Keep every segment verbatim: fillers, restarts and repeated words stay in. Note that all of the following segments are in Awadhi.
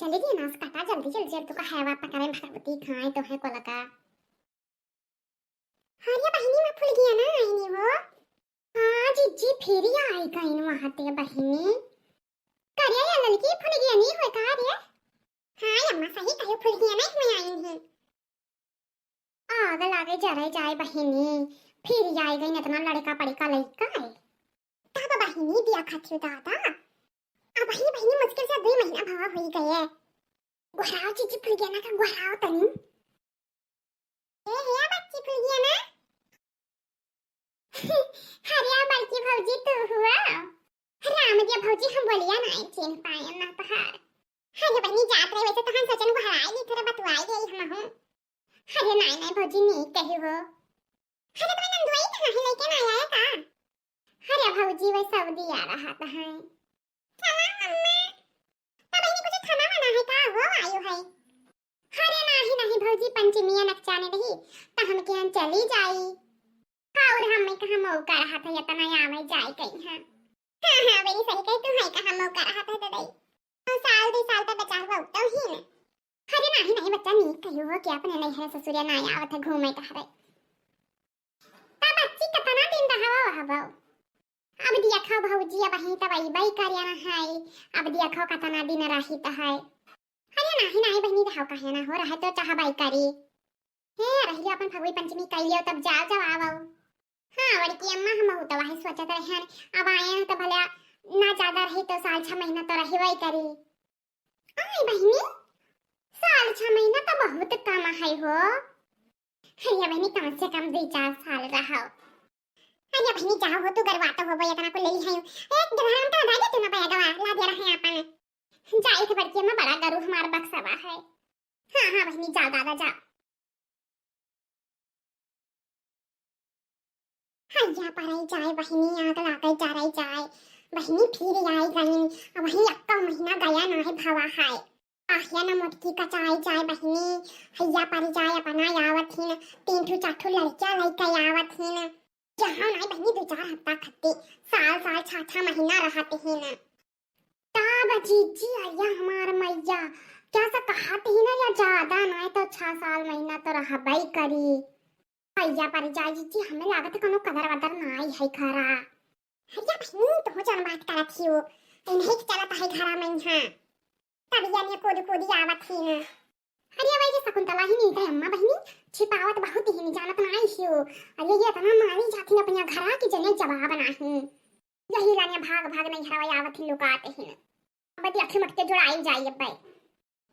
जल्दी दे नास काटा, जल्दी, जल्दी, जल्दी, तू का हैवा पकड़े भगवती खाए तो है को लगा। अरे बहिनी, माँ फुलगिया ना आईनी हो। हाँ जिज्जी, फिर आई गईन वहाँ ते बहिनी। करे या ललकी फुलगिया नहीं होय का रे? हाँ अम्मा, सही कहो, फुलगिया नहीं होय आईन है। आग लागे जरे जाए बहिनी, फिर आई गईन इतना लड़का पड़का लइका है। तब बहिनी दिया खातिर दादा, अब बहिनी, बहिनी मुश्किल से दो महीना भवा होई गए। गोहराव जिज्जी फुलगिया ना का, गोहराव तनी। ए हे बच्ची फुलगिया ना। अरे बड़की भौजी तू हुआ? राम दिया भौजी हम बोलिया ना चिन्ह पाए ना तहार। अरे बहिनी जात रहे वैसे तो हम सोचन गोहराई ली, थोड़ा बतुआई गई हम हूँ। अरे नहीं नहीं भौजी नहीं कही हो। अरे तुम्हें नंदुआई कहाँ है, लेके ना आया का? अरे भौजी वह सऊदी आ रहा था है। चला अम्मा। तब इन्हें कुछ खाना वाना है का? वो आयु है। अरे नाही नाही भौजी, पंचमिया नकचाने रही, त हम के यहाँ चली जाई। और हमें कहाँ मौका रहा था इतना आवे जाए कहीं है। हाँ हाँ, बड़ी सही कही तू, है कहाँ मौका रहा था दे दई। और साल दो साल तक बचार बहुतो ही न। अरे नाही नाही बच्चा, नीक कहियो हो कि अपने नैहर ससुरिया ना आवत है घूमे टहरे। तब बच्ची कितना दिन रहवा वहाँ बाऊ? अब देखो भौजी, अब वहीं तब अइबे करे ना है। अब देखो कितना दिन रही त है। अरे नाही नाही बहिनी, रहो कहे ना हो, रहे तो चाहबे करी। हे रहियो अपन फगुई पंचमी कइलियो तब जाओ जाओ आवो। हाँ बड़की अम्मा, हम बहुत वही सोचत रहन, अब आए हैं तो भला ना ज्यादा रही तो साल छह महीना तो रहिबे करी। आई बहिनी, साल छह महीना तो बहुत कम है हो। अरे बहिनी, कम से कम दो चार साल रहो। अरे बहिनी, जाओ हो, तू गरवा तो होबो, इतना को ले ली है। एक डेढ़ घंटा रह गया, तू ना बैगवा ला दे रहे हैं अपन। जाई थे बड़की अम्मा, बड़ा गरु हमार बक्सवा है। हाँ हाँ बहिनी, जाओ दादा, जाओ। हैया पराई जाए बहिनी, आग लागे जराई जाए। बहिनी फिर आई गईन, अब वही अक्का महीना गया ना है भवा है। आहिया न मोटकी कचाई जाए बहिनी, हैया परी जाए अपना आवत हिन, तीन ठू चार ठू लड़किया लइके आवत हिन। जहाँ नाई बहिनी दो चार हफ्ता खत्ती, साल साल छह छह महीना रहत हिन। तब जीजी अइया हमार मइया, क्या सा कहत हिन या ज्यादा नाई तो छह साल महीना तो रहबई करी। भैया परी जाए जीजी, हमें लागत है कोनो कदर वदर नाई है घरा। अरे बहिनी, तू जौन बात करत हियो, इन्हीं के चलत है घरा में यहाँ। तब यानी कूद कूद आवत ही न। अरे वही शकुंतला ही नहीं गई अम्मा बहिनी, छिपावत बहुत ही नहीं जानत नाई हियो। अरे ये इतना मारी जाती अपने घरा की जने जवाब नाही। यही लाने भाग भाग नहीं हरवा आवत ही लुकाते ही न। अब देखी मटके जुड़ाई जाई अब्बे।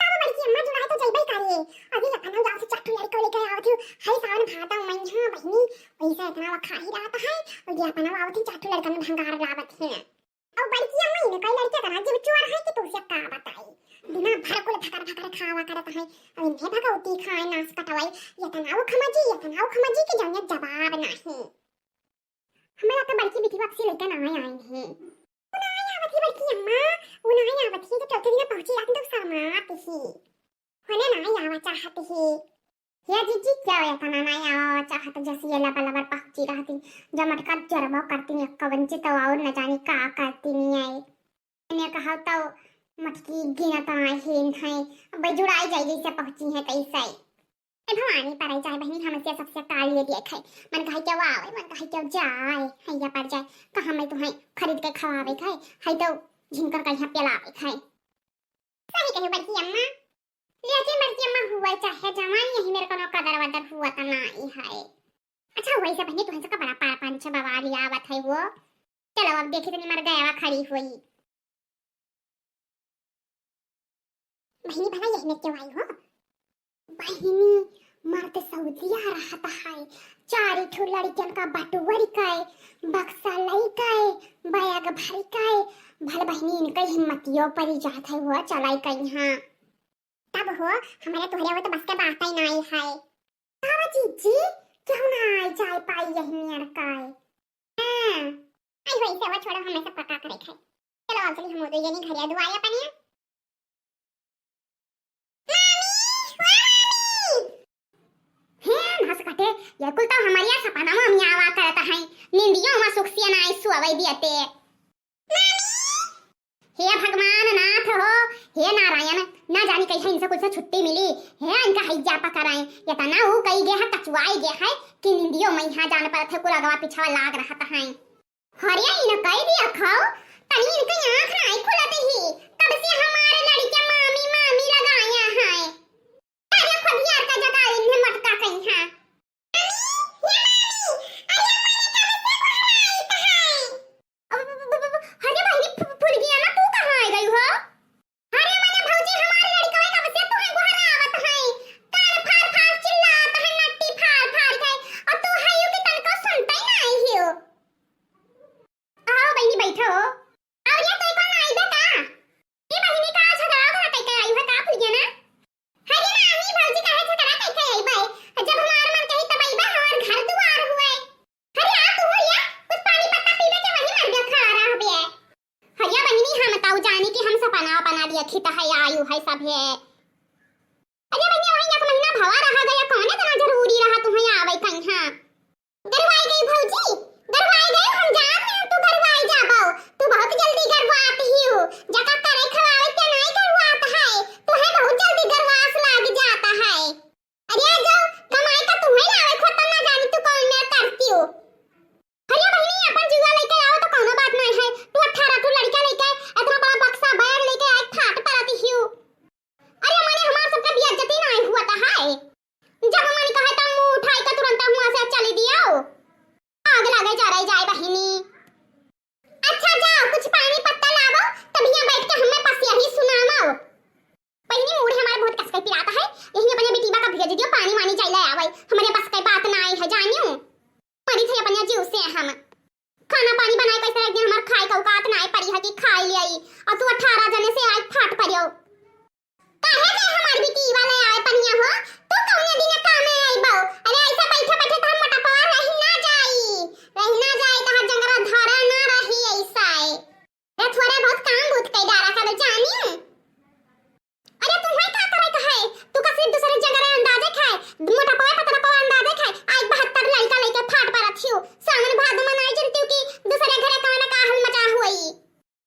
तब बड़की अम्मा जुड़ाई तो जइबे करे। अभी अपना गाँव से चार ठो लड़का लेके आवत हूँ। हाय सावन भादव महीना बहिनी, पैसा इतना वखा ही रहत है। और ये अपना आवत ही चार ठो लड़का में भंगार लावत है। और बड़की अम्मा इन्हें कई लड़के तना जीव चोर है कि तुझसे का बताई। दिना भर कुल भकर भकर खावा करत है। और इन्हें भगवती खाए नाश कटवाई। ये तना वो खमजी, ये तना वो खमजी के जाने जवाब नाही। हमरा तो बड़की बिटिया वापसी लेके ना आए हैं। वो ना आवत ही बड़की अम्मा, वो ना आवत ही, तो चौथे दिन पहुंची रात तो समात ही। होने ना आवा चाहत ही। या जीजी क्या होया था ना, ना आवा चाहत, जैसे ये लबर लबर पहुंची रहती, जब मटका जरबो करती ने कवन ची तो और न जाने का करती नहीं आई। ने कहा तो मटकी गिनत आई ही नहीं, अब जुड़ाई जाएगी से पहुंची है कैसे। ए भवानी पराई जाए बहिनी, हमसे सबसे काल ये दिए खाए। मन कहे क्यों आवे, मन कहे क्यों जाए, हैया पर जाए। कहाँ मैं तुम्हें खरीद के खवावे खाए, है तो झिनकर कहीं पिलावे खाए। सही कहे बड़की अम्मा। लेकिन बड़की अम्मा हुआ चाहे जवान, यही मेरे को कदर वदर हुआ तो ना ही है। अच्छा हुआ इसे बहिनी, तुमसे का बड़ा पार पाँच छह बवाल आवत है वो। चलो अब देखी तनी मर गया खड़ी हुई। बहिनी भला यही में क्यों आई हो? बहिनी, मर्द सऊदिया रहत है, चारी ठो लड़कियन का बटुअर के, बक्सा लई के, बैग भर के, भल बहिनी इनके हिम्मतियो परी जात है वो चलाई कहीं हाँ। तब हो, हमारे तोहरे वो तो बस के बात ही नहीं है। का जीजी, क्यों ना आई जाए पाई यही में अड़काए? हाँ। आई होई से वो छोड़ो, हमें सब पका करे खाए। चलो अब चली हम दो जनी घरे दुआरे अपने। मामी, ओ मामी। हे नस कटे, ये कुल तो हमारी यार सपना में हम आवा करत है। निंदियो में सुख से ना आई सुआवे दियते। मामी। हे भगवान नाथ हो, हे नारायण, ना जानी कइसे इनसे कुछ से छुट्टी मिली। हे इनका हैजा पकड़ाई, इतना ऊ कई गे है, कचुआई गे है कि निंदियो में यहाँ जान पड़त है, कुल अगवा पिछवा लाग रहत है। हरिया इन कई दिया खाओ, तनी इनके आँख नाई खुलत ही, कब से हमारे लड़के मामी मामी लगाया है। अरे खुद यार का जगह इन्हें मटका कहीं है। अरे बहिनी, फु-, फुल गया ना, तू कहाँ आ गई हो? अरे मने भौजी, हमारे लड़कवे कब से तुहे गोहरावत है, कान फाड़ फाड़ चिल्लात है, नट्टी फाड़ फाड़ के, और तू हयू के तनको सुनते नहीं हियो। आओ बहिनी बैठो। और ये तोय कौन आई बे का? ए बहिनी का झगड़ा उगड़ा कई के आई है का फुलिया ना? अरे नाही भौजी, काहे झगड़ा कइके अइबे? जब हमार मन कही तब अइबे, हमार घर दुआर हुए। अरे आ तू हो या, कुछ पानी पत्ता पीबे के वही मर गया खड़ा रहबे। हरिया बहिनी, हम ताऊ जानी कि हम सपना अपना देखी त है आयु है सब है। अरे बहिनी, वही एक महीना भवा रहा गया, कौन इतना जरूरी रहा तुम्हें आवे कहीं? हाँ। गरवाई गई भौजी, गरवाई गई, हम जान रहे तू गरवाई जाबो। तू बहुत जल्दी गरवात ही हो, जका करे खवावे ते नहीं गरवात है, तू है बहुत जल्दी गरवास लाग जाता है। अरे आ जाओ, कमाई का तुम्हें लावे खोता ना जानी तू कौन में तरती हो। अरे बहिनी, अपन जुआ लेके आओ तो कौनो बात नहीं है, तू अठारह तू लड़का लेके इतना बड़ा बक्सा बैग लेके आए फाट परती ही हो। अरे मने हमार सबका बेइज्जती नाई हुआ था है। जब मन कहे तब मुंह उठाई के तुरंत हुआ से चली दियो। आग लगे जरे जाए बहिनी। अच्छा जाओ कुछ पानी पत्ता लावो, तब यहाँ बैठ के हमें पसिया ही सुनावो। बहिनी मूड़ हमारे बहुत कसके पिराता है, यही अपने बेटीबा का भेज दियो पानी वानी जाइला आवे, हमारे बस के बात नाई है जानियो। मरी थे अपने जीव से हम। खाना पानी बनाए कैसे एक दिन हमार खाए का औकात नाई पड़ी है कि खाए ले आई, और तू अठारह जने से आज फाट पड़ियो। काहे जे हमार बेटी वाले आए पनिया हो, तू कौने दिन कामे आइबो? अरे ऐसा बैठे बैठे तो हम मोटापा रही ना जाई, रही ना जाई, तहार जंगरा धारा ना रही ऐसा है। अरे थोड़ा बहुत काम बूत कई डारा कर जानी। अरे तू है का करे का है? तू का सिर्फ दूसरे जंगरा अंदाजे खाए, मोटापा पतलापा अंदाजे खाए, आज बहत्तर लड़का लेके फाट परत हियो, सावन भादो में नाई जनतियो कि दूसरे घरे कौन का हल मचा हुई।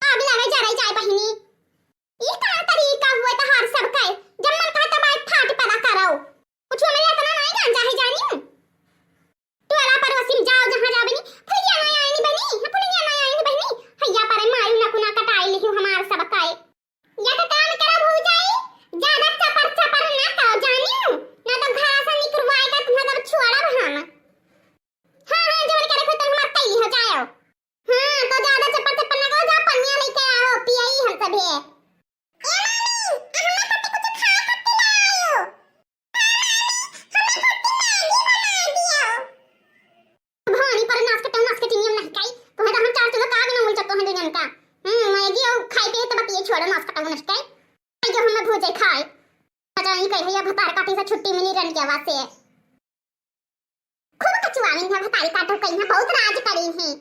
आग लागे जरे जाए बहिनी। ई का तरीका हुए तहार सबके? जब मन कहे तब आए फाट पड़ा करो। कुछ हमें इतना नहीं जान चाहे जानी। टोला पड़ोसी में जाओ जहाँ जा बनी, फुलिया नहीं आए नी बनी, हाँ, फुलिया नहीं आए नी बनी। हैया परे मारू ना कुना कटाई लिहू हमार सबके। या तो काम करो भौजाई, ज्यादा चपर चपर ना करो जानी, ना तो घर से निकलवाए का तुम्हें तब छोड़ब हम। हाँ, हाँ, जवन करे खुद हमार कई हो जाओ। हाँ, तो ज्यादा चप्पल चप्पल ना करो, जा पनिया लेके आओ, पियाई हम सभे। ए मामी, हमें खातिर कुछ खाए खातिर लाओ। हाँ मामी, हमें खातिर मैगी बना दियो। भवानी पर नाश कटाऊ, नाश कटिंग नहीं खाई। तुम्हें तो हम चार चलो का बिना मुल चक्को हैं दुनिया का। हम्म, मैगी और खाए पिए तो बतिए छोड़ो, नाश कटाऊ नहीं खाई। जो हमें भूजे खाए। अच्छा, ई कहे या भतार काटी से छुट्टी मिली रन के वास्ते। खूब कचुआविन है भतारी काटो कहीं है, बहुत राज करी है।